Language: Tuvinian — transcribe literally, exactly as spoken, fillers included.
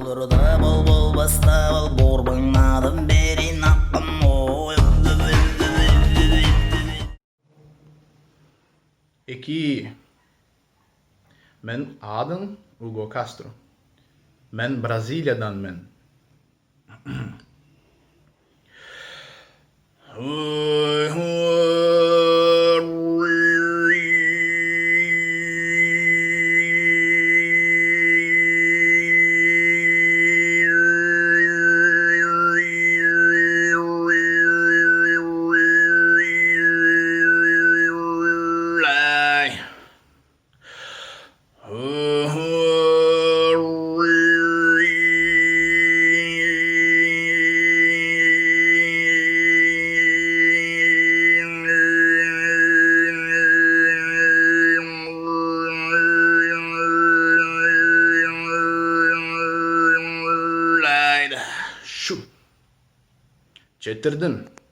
Турда бол болбаста бол борбаңнадым берин аппам ой. Эки. Мен адым Уго Кастро. Мен Бразилиядан мен. Четирдим.